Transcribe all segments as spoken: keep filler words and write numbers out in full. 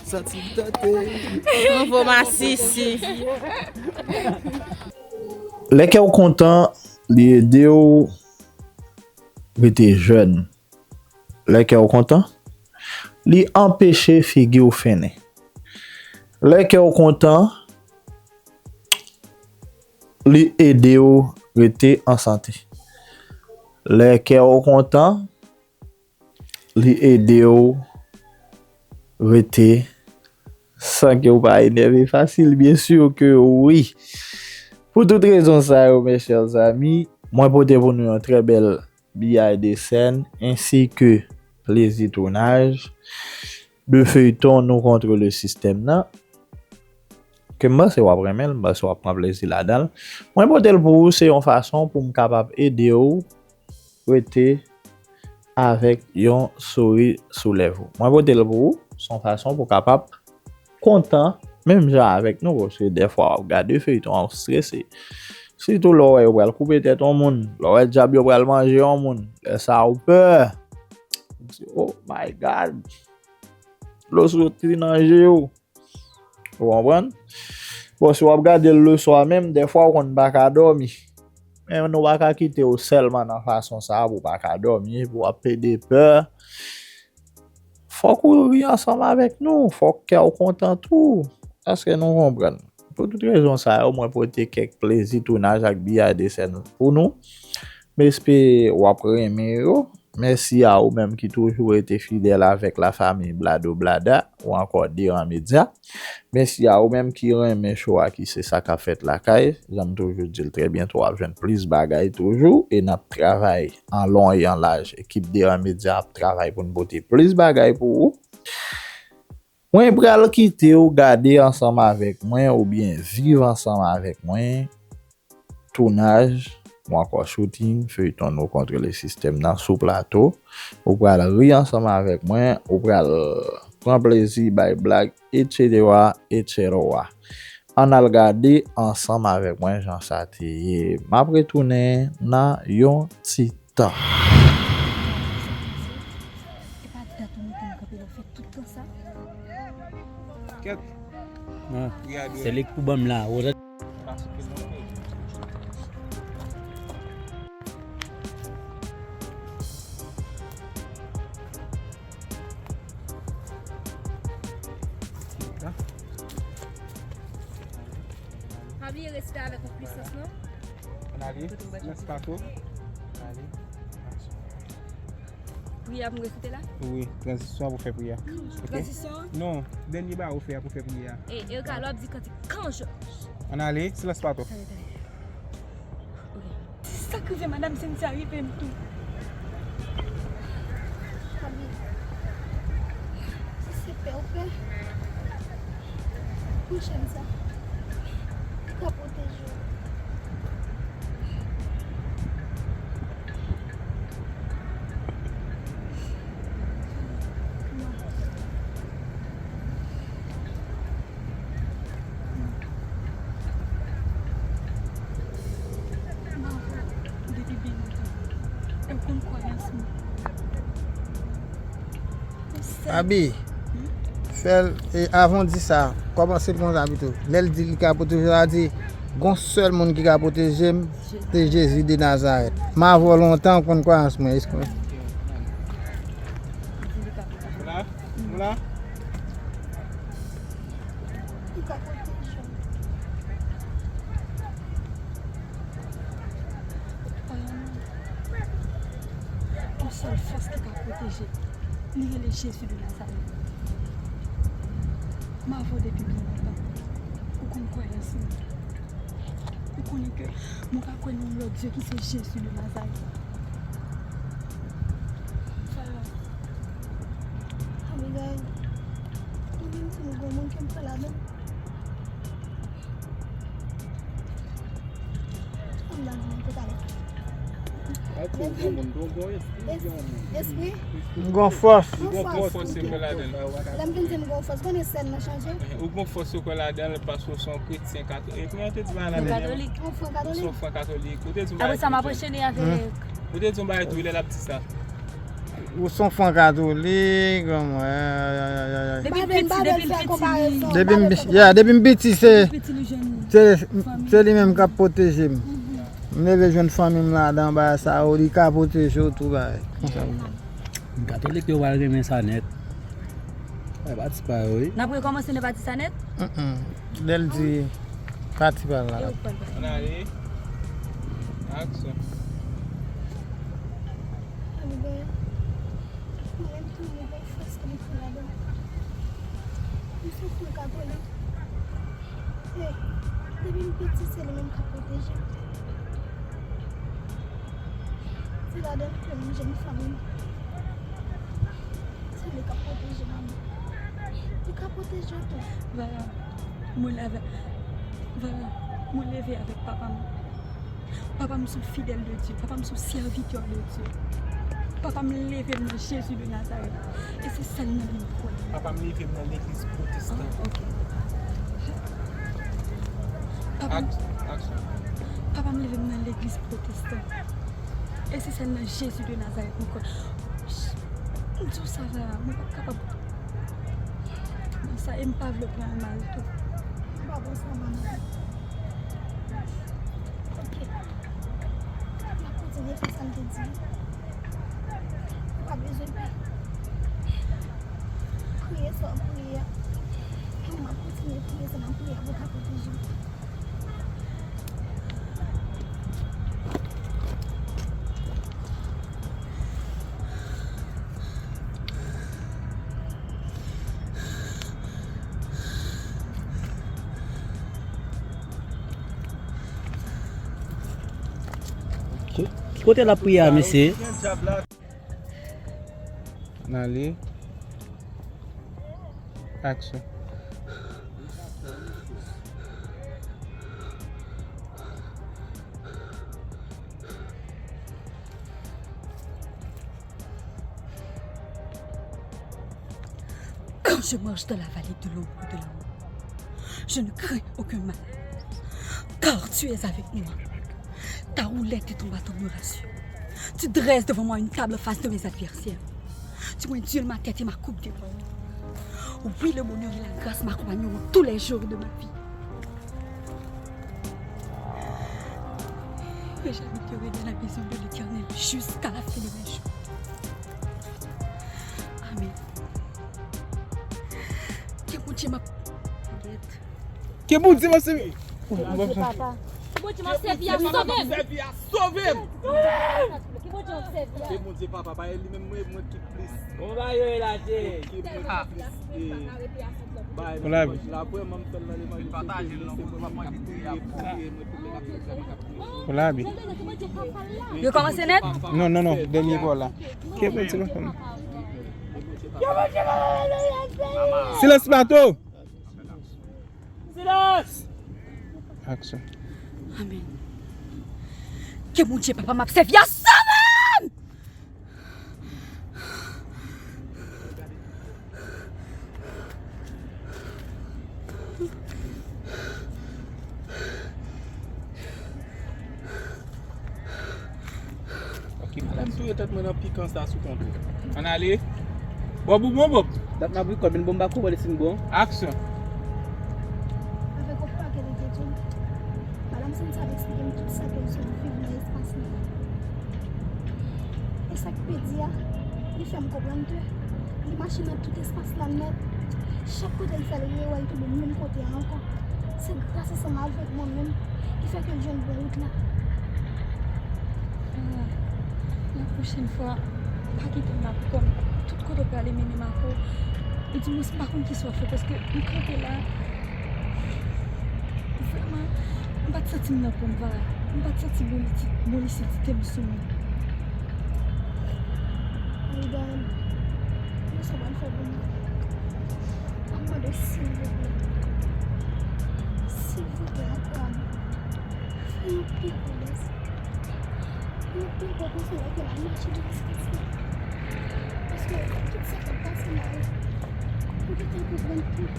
Santi m tante. Nouvo masisi. Lè kè w kontan, li ede w rete jèn. Lè kè w kontan, li anpeche figi w fennen. Lè kè w kontan, li ede w rete an sante. Lè kè w kontan, li ede w rete san ke w pa enève fasil. Byen si ke wi. Pou tout rezon sa yo, mes chers amis, mwen pote pou nou yon trè bèl biyay de sèn, ensi ke plezi tounaj de feyton Nou Contre le Système nan, ke m panse w ap renmen l, m panse w ap pran plezi ladan l. Mwen pote l pou ou, se yon fason pou m kapab ede w rete avèk yon souri sou lèv ou. Mwen pote l pou ou, se yon fason pou w kapab kontan, menm jan avèk nou, paske dèfwa w ap gade feyton an, w strese. Sitou lè w wè yo pral koupe tèt yon moun, lè w wè dyab yo pral manje yon moun, lè sa a w pè. Ou di, "Oh my God!" Dlo soti nan je w. Ou konprann? Bon, si w ap gade l leswa menm, dèfwa w konn pa ka dòmi. Men nou pa ka kite w sèlman nan fason sa a pou w pa ka dòmi, pou w ap pede pè. Fòk ou ri ansanm avèk nou, fòk kè w kontan tou. Èske nou konprann? Pou tout rezon sa yo, mwen pote kèk plezi tounaj ak biyay de sèn pou nou. M espere w ap renmen yo. Mèsi a ou menm ki toujou rete fidèl avèk lafanmi Blado Blada ou ankò Deran Media. Mèsi a ou menm ki renmen show a, ki se sa k ap fèt lakay. Jan m toujou di l, trè byento w ap jwenn plis bagay toujou e n ap travay an lon e an laj. Ekip Deran Media ap travay pou n pote plis bagay pou ou. Mwen pral kite w gade ansanm avèk mwen oubyen viv ansanm avèk mwen tounaj, ou ankò shooting, feyton Nou Contre le Système nan sou plato. Ou pral ri ansanm avèk mwen, ou pral pran plezi, bay blag, etsetera, etsetera. Ann al gade ansanm avèk mwen jan sa te ye. M ap retounen nan yon ti tan. E pa dat ou mete m kanpe la fè tout tan sa? Kèt. Ah, se li k pou ban m la. Pa bliye resite avèk yon pwisans, non? Ann ale, silans plato. Ann ale, aksyon. Priyè pou m resite la? Wi, tranzisyon pou fè priyè. Ok? Tranzisyon? Non, dènye ba ou fè a pou fè priyè a. E, Erika, lè w ap di kantik, kan Jòj? Ann ale, silans plato. Tande, tande. Ok. Sa k rive madanm Cynthia rive m tou. Abi, si se pè ou pè, pran chèn sa. Li ka pwoteje w. M avè w depi byen lontan. E w konn kwayans mwen. Abi, fè l, e, avan w di sa, kòmanse l konsa pito. Lè l di li ka pwoteje w, sa di, gon sèl moun ki ka pwoteje m, se Jezi de Nazarèt. M avè w lontan, ou konn kwayans mwen, èske. Ou la? Ou la? Li ka pwoteje w. Yon sèl fòs ki ka pwoteje. Li rele Jezi de Nazarèt. M avè w depi byen lontan. Ou konn kwayans mwen. Ou konnen ke mwen pa kwè nan yon lòt Dye ki se Jezi de Nazarèt. Abigail, mwen menm si m gon moun ke m pran ladan. Ann al di mwen te pale. Espri? M gon fòs. M gon fòs. Lè m vin di m gon fòs, konnen sèn nan chanje. Ou gon fòs ou kwè ladan l paske w se yon kretyen kato-, e kòman yo te di bagay la deja? Katolik. Yon fran katolik. Ou se yon fran katolik. Ou te di yon bagay tou. Apre sa, m ap anchene avèk. Ou te di yon bagay tou, lè l ap di sa. Ou se yon fanm katolik, granmè, ay, ay, ay, ay. Depi m piti, depi m piti, li, depi m, yeah, depi m piti, se, se, se li menm k ap pwoteje m. M leve jwenn fanmi m ladan bagay sa yo, li ka pwoteje w tou bagay. Konsa. Katolik yo pral renmen sa nèt. Ay, pati pa yo, wi. N ap rekòmanse nan pati sa nèt? Lè l di pati pa l la. Ann ale. Aksyon. Depi m piti, se li menm k ap pwoteje m. Se ladan l ke m jèn fanm. Se li k ap pwoteje manman. Li ka pwoteje w tou. Vara, mwen leve, Vara, mwen leve avèk papa m. Papa m se yon fidèl de Dye. Papa m se yon sèvitè de Dye. Papa m leve m nan Jezi de Nazarèt. E se sèl nan li m kwè. Papa m leve m nan legliz pwotestan. Ah, ok. Papa m, papa m leve m nan legliz pwotestan. E se sèl nan Jezi de Nazarèt m kwè. M di w sa la, mwen p ap kapab. Nan sa, e m pa vle pran l mal tou. M pa bon sa, manman. Ok. M ap kontinye fè sa m te di. Ou pa bezwen pè. Priye sa w ap priye a. E mwen m ap kontinye priye sa m ap priye a pou l ka pwoteje w. Ki kote l ap priye a, mesye? Ann ale. Aksyon. Quand je marche dans la vallée de l'ombre de la mort, je ne crains aucun mal, car tu es avec moi. Ta houlette et ton bâton me rassurent. Tu dresses devant moi une table en face de mes adversaires. Tu induis ma tête et ma coupe de bois. Oui, le bonheur et la grâce m'accompagneront tous les jours de ma vie. Et j'habiterai dans la maison de l'Éternel jusqu'à la fin de mes jours. Amen. Ke Bondye m ap. Ke Bondye m ap sèvi. Ke Bondye papa. Ke Bondye m ap sèvi a sove m. Sove m. Ke Bondye m ap sèvi a. Ke Bondye papa, pa li menm mwen, mwen ki plis. Bon ba yo e la je. Ki mwen ki plis. Pou lavi. La vrèman m fè l nan levanjil se Bondye m ap priye, priye, mwen tou mwen ap priye, mwen ap priye. Pou lavi. Yo kòmanse nèt? Non, non, non, dènye pa w la. Ke Bondye papa. Silans plato! Silans! Aksyon. Amen. Ke Bondye papa m ap sèvi a sove m! Ok, m touye tèt mwen nan pikan sa sou kont ou. Ann ale. Bòb ou bon, Bòb? Dat m ap rekòd, men bon m pa konprann si m bon. Aksyon. Avèk yon pakèt enkyetid, madanm Cynthia te eksplike m tout sa ke l sot viv nan espas li a. E sa k pi di a, li fè m konprann ke li mache nan tout espas la nèt. Chak kote l fè l, li rewè l tonbe menm kote a ankò. Se gras ansanm avèk mwen menm ki fè ke l jwenn bon wout la. Ah, la pwochèn fwa, pa kite m ap kòm tout kote w prale mennen m ak ou. Ou di mwen, m pa konn kisa w ap fè, paske m kanpe la. Vrèman, m pa t santi m nan pòm pa. M pa t santi bon lisi-, bon lisidite m sou mwen. Abigail, men sa w pral fè pou mwen. M ap mande w silvouplè. Silvouplè, ankò. Fè yon pil pwomès. Yon pil pwomès, lè ke l ap mache nan espas la. Paske tout sa k ap pase la yo, ou gentan konprann tout.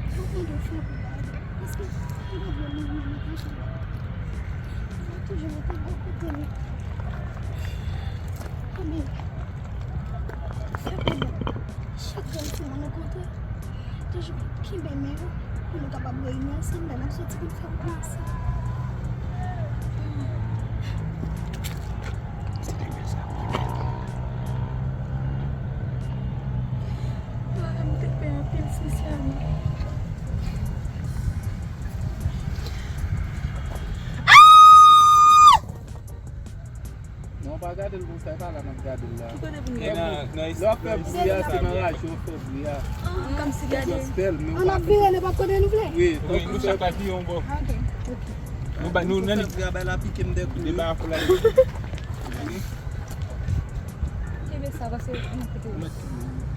M ap mande w fè yon pil bagay. Paske m pa vle mouri nan men kòchon la. Ou va toujou rete bò kote m. Amen. Chak grenn timoun nou kontre, toujou kenbe men yo pou nou kapab reyini ansanm lè n ap soti pou n fè wout nou ansanm. Ah, m te pè anpil, sensèman. Non, pa gade l konsa, e pa la n ap gade l la. Ki kote pou nou gade? Lè w fè bri a, se nan raje w fè bri a. Ah, kòmsi gade. Gospel, men w pa fè. An ap vire, nou pa kote nou vle? Wi, nou chak la vire yon bò. Ok, ok. Nou ba, nou nan fè bri a, bay la pike m de kou. Deba a fou la. Kenbe sa, paske m kote.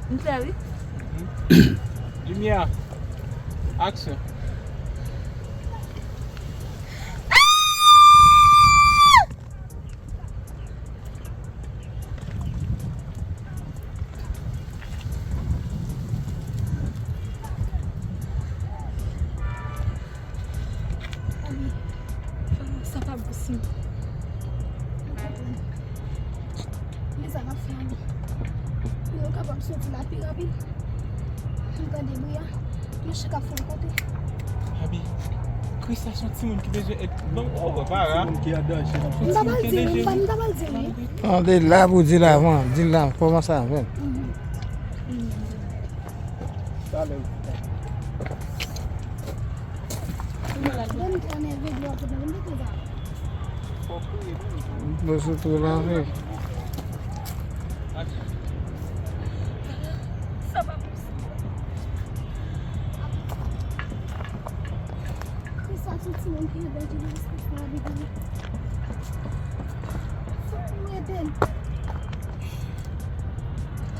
M fè, wi. Limyè. Aksyon. Sa pa posib. Men sa n ap fè, Abi. Pou nou kapab soti la pi rapid. Nou tande bri a. Nou chak ap fè yon kote. Abi, Krista se yon timoun ki bezwen èd. Donk, ou konpare a. Timoun ki an danje. M ta pral di l, m ta pral di l, wi. Non, di l la pou di l avan. Di l la, kòmanse avè l. Mhm. Talè. Bon, m konnen vye dlo a tout nan vin mete sa. Mwen sou tou lave. Sa pa posib. Krista se timoun ki andan ki responsab avèk li. Fòk nou ede l.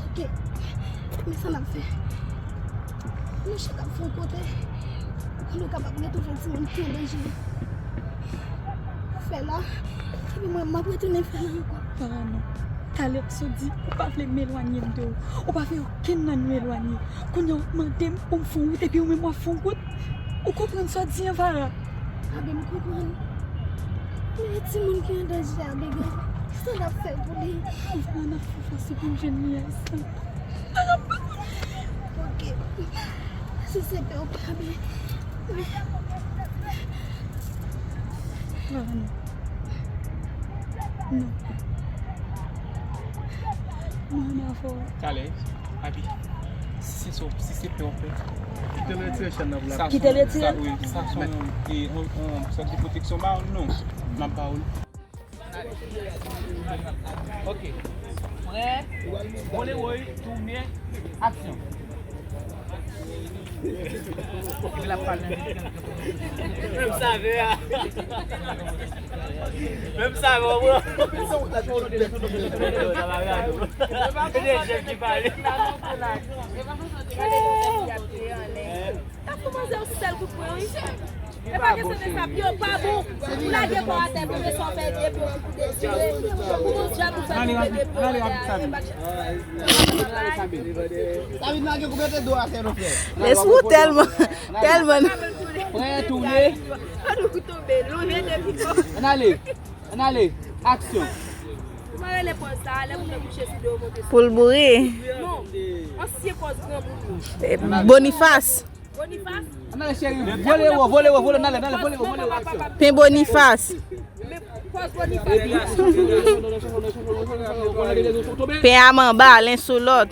Ok. Men sa n ap fè. Nou chak ap fè yon kote pou nou kapab retwouve yon timoun ki an danje. Fè la, epi mwen, m ap retounen fè la ankò. Paran non. Talè w di, ou pa vle m elwanye m de ou. Ou pa vle okenn nan nou elwanye. Kounye a w ap mande m pou m fè yon wout, epi ou menm w ap fè yon wout. Ou konprann sa w di an, Vara? Abi, m konprann. Men timoun ki an danje a, bebe. Sa n ap fè pou li? Vara, n ap fè fason pou m jwenn li a, sa. Ok. Si se pè w pa byen. Non, non. Non. Mwen renmen avè w. Talè, Abi, si se, si se pè w pè. Kite l retire chèn nan pou l. Kite l retire? Sa, wi, sa se yon, e, yon, yon sòt de pwoteksyon ba w, non. M ap ba w li. Ok. Prè? Volewoy, tounen, aksyon. Menm save a. Menm save a, bro. Se de jèn ki pale. Sa fè manzè yon sèl kout pwen, wi. E pa kesyon de sa, pye w pa bon. Ou lage kò w atè, pou mesye w fè de pye w ki pou detire. Pou moun djab ou fè tou de pye w atè. Sa vin lage kou mete do atè, non, frè. Lès ou tèlman, tèlman. Prè, tounen. An nou tonbe, lonje depi kò. Ann ale, ann ale. Aksyon. Kòman rele pòz sa a, lè moun nan kouche sou do, monte sou. Pou l boure. Non. Ansyen pòz granmoun yo. Bonifas. Ann ale, cheri. Vole wo, vole wo, vole, ann ale, ann ale, vole wo, vole wo. Pen Bonifas. Pen a manba, len sou lòt.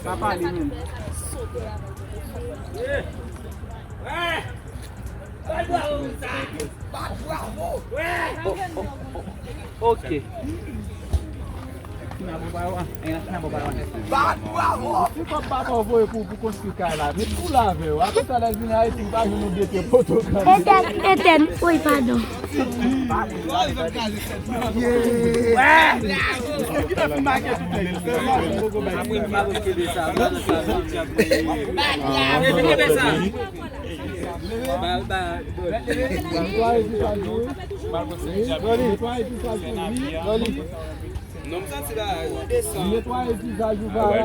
Pa pale menm. Ok. Bat bravo! Se kòb papa w voye pou, pou konstwi kay la. Met kou la avè w. Apre sa, lè l vin Ayiti, li pa jwenn nou de pye poto kanpe. Etèn, etèn. Wi, padon. Apre, m pa vle kebe sa. Kebe sa. Ba, ba, Loli, Loli. Netwaye vizaj ou, Vara.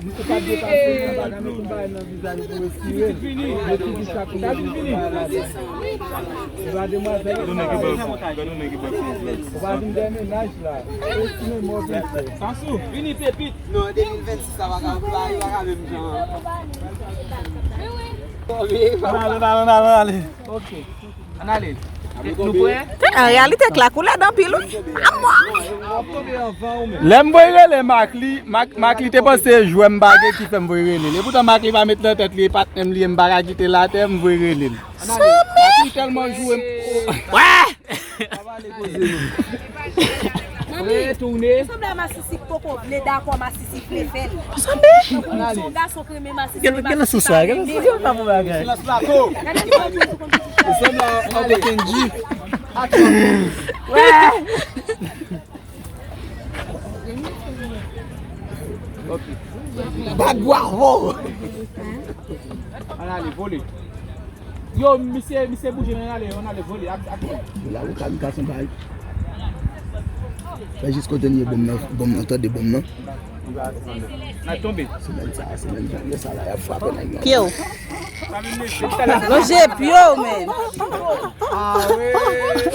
Ou pa depase nan bagay, mete yon bagay nan vizaj ou pou respire. Mete yon chak lè pou pale. Ou pa demwazèl. Ou pa vin dèyè mennaj la. Estime mò vin fè. Sasou, vini pepit. Non, de mil vennsis la pa ka, pa ka menm jan. Ann ale, ann ale, ann ale. Ok. Ann ale. Nou prè? An reyalite, Clark ou lèd anpil, wi. Amò! Lè m voye rele Marcly, Marc-, Marcly te panse jwè m pa gen ki fè m voye rele l. Epoutan Marcly pa met nan tèt li, e patnè m li ye, m pa ka kite l atè, m voye rele l. Marcly tèlman joure m. Wè! Retounen. Sanble a masisi poko vle dakò, masisi vle fè l. Sanble. Tankou se yon gason ki renmen masisi, gade, gade sou sa, gade sou sa, pa bon bagay. Silans plato. Gade sa, ou konn ti chat. Sanble a Uncle Kenji. Bat bwavo. Ann ale, vole. Yo, misye, misye bouje, ann ale, ann ale, vole. Ak, ak. Yo la, ou ka, ou ka fè bay. Fè jis kote m ye, bonm nan, bonm nan, tande bonm nan. N a tonbe. Semèn sa, semèn sa, lè sa la, y ap frape nèg yo. Pye w. Lonje pye w, men.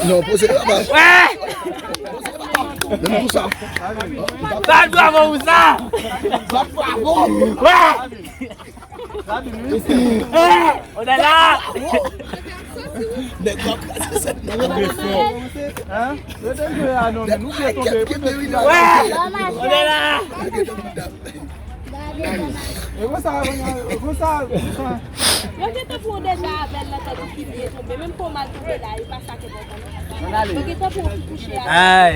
Non, poze la ba. Menm pou sa. Bat bwavo pou sa. Bat bwavo. Wè. Eh, on est là. Nèg w ap kraze sèt nan. Hein? Yo te jwe a non, men nou te tonbe. Wè. On est là. E konsa, konsa, konsa. Yo gentan pran w deja avè l nan tèt ou ki byen tonbe. Menm pou w mal tonbe la, e pa sa ki enpòtan. Yo gentan pran w pou kouche a. Ay.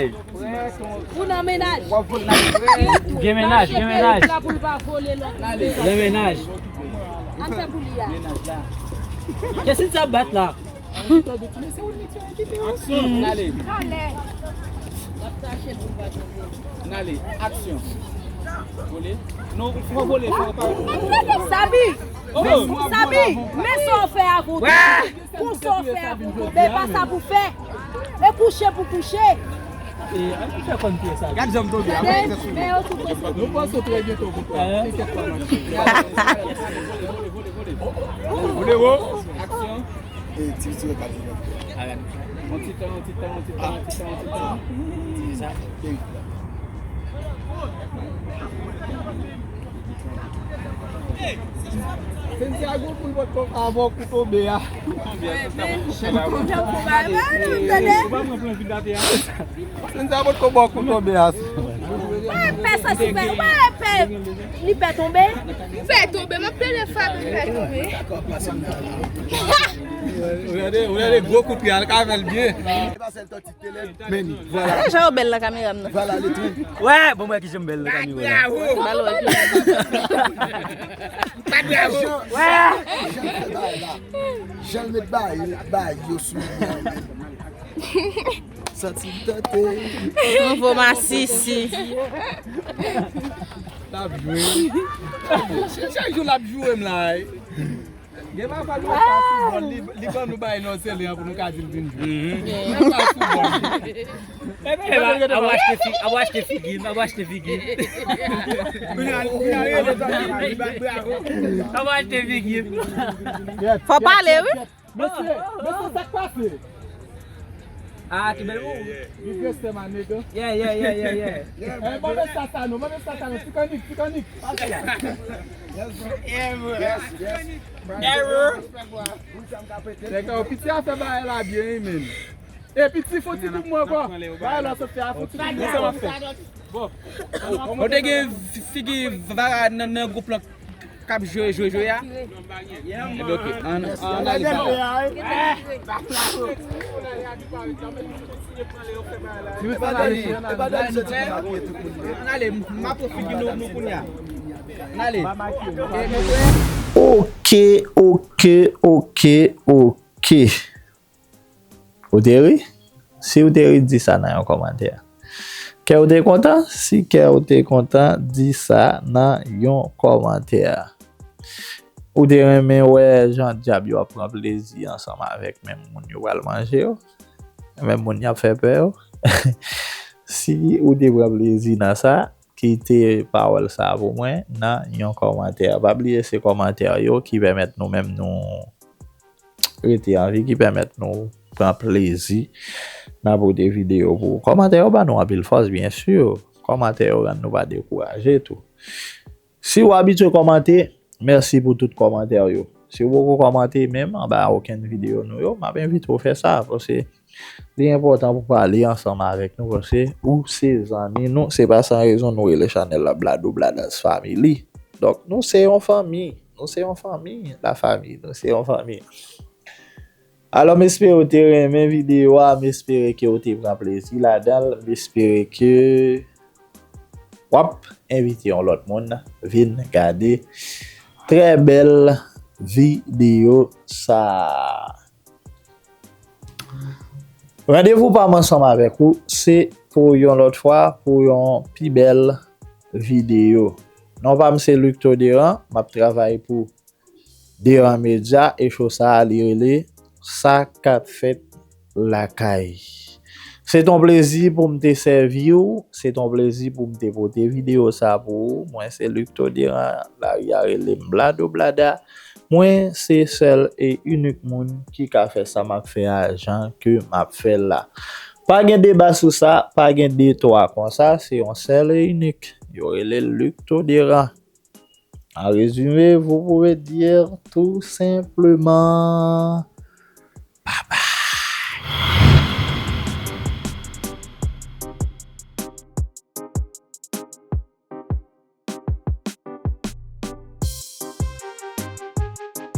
Ou nan mennaj. Gen mennaj, gen mennaj. La pou l pa vole lòt. Gen mennaj. Ann fè pou li a. Kèsi sa bat la? Aksyon. N ale. N ale. Aksyon. Vole. Non, fò vole, fò pa. Sabi. Sabi, men sa w fè avè w. Pou sa w fè avè w. Men pa sa pou fè. E kouche pou kouche. Gad jan m tonbe. Gade, men yo tou pase. Nou panse trè byento pou twa. Kèk pa mache. Vole wo. Aksyon. E, ti, ti, pa di. On ti tan, on ti tan, on ti tan, on ti tan, on ti tan. Sa. Sensia gon pou l pot kòk avè w kou tonbe a. Jan pou ba, ba, nou tande. Sensia pot kòk avè w kou tonbe a. Wè, pè santi pè, wè, pè, li pè tonbe. Pè tonbe, m ap plede fè m pè tonbe. Ou gade, ou gade gwo kout pye a, l ka fè l byen. Men, vwala. Gade jan w bèl nan kamera m nan. Vwala, le trik. Wè, bon, mwen ki jan m bèl nan kamera la. Ba l wè. Wè. Jan l met bay, bay yo sou li a, men. Santi m tante. Nouvo masisi. L ap jwe. Chak jou l ap joure m la, wi. Gen pafwa nou ap fè foutbòl, li, li ban nou bay non se li an pou nou ka di l vin jwe. Mhm. N ap fè foutbòl. Eba, ap achte fi-, ap achte figi m, ap achte figi m. Ap achte figi m. Fò pale, wi. Mesye, mesye, sa k pase? Ah, ki bèl moun. You dress them, my nigga. Yeah, yeah, yeah, yeah, yeah. Eh, mande sa, sa, nou, mande sa, sa, nou. Titanik, Titanik. Pase la. Yeah, bro. Yes, yes. Yeah, bro. Nèg yo, piti a fè bagay la byen, wi, men. E piti, fò ti pou mwen ankò. Bagay la sot fè a, fò ti pou mwen ankò. Bon. Ou te gen figi Vara nan, nan gwoup lan k ap jwe, jwe, jwe a? Ebyen, ok. Ann, ann ale. Ann ale, m ap figi nou, nou kounye a. Ann ale. Ok, ok, ok, ok. Ou te ri? Si w te ri, di sa nan yon kòmantè. Kè w te kontan? Si kè w te kontan, di sa nan yon kòmantè. Ou te renmen wè jan dyab yo ap pran plezi ansanm avèk menm moun yo pral manje yo? Menm moun y ap fè pè yo? Si ou te pran plezi nan sa, kite pawòl sa pou mwen nan yon kòmantè. Pa bliye se kòmantè yo ki pèmèt nou menm nou rete an vi, ki pèmèt nou pran plezi nan pote videyo pou ou. Kòmantè yo ba nou anpil fòs, byen si. Kòmantè yo rann nou pa dekouraje tou. Si w abitye kòmante, mèsi pou tout kòmantè yo. Si w poko kòmante menm anba okenn videyo nou yo, m ap envite w fè sa, paske li enpòtan pou pale ansanm avèk nou, paske ou se zanmi nou, se pa san rezon nou rele chanèl la Bladou Bladas Family. Donk, nou se yon fanmi, nou se yon fanmi, la famille, nou se yon fanmi. Alò, m espere w te renmen videyo a, m espere ke w te pran plezi ladan l, m espere ke w ap envite yon lòt moun vin gade trè bèl videyo sa. Randevou pa m ansanm avèk ou, se pou yon lòt fwa, pou yon pi bèl videyo. Non pa m se Luc Toderan, m ap travay pou Deran Media, e show sa a li rele Sa k ap fèt lakay. Se t on plezi pou m te sèvi w, se t on plezi pou m te pote videyo sa pou ou. Mwen se Luc Toderan, lari a rele m Blado Blada. Mwen se sèl e inik moun ki ka fè sa m ap fè a jan ke m ap fè l la. Pa gen deba sou sa, pa gen de twa konsa, se yon sèl e inik. Yo rele l Luc Toderan. En résumé, vous pouvez dire tout simplement bye bye.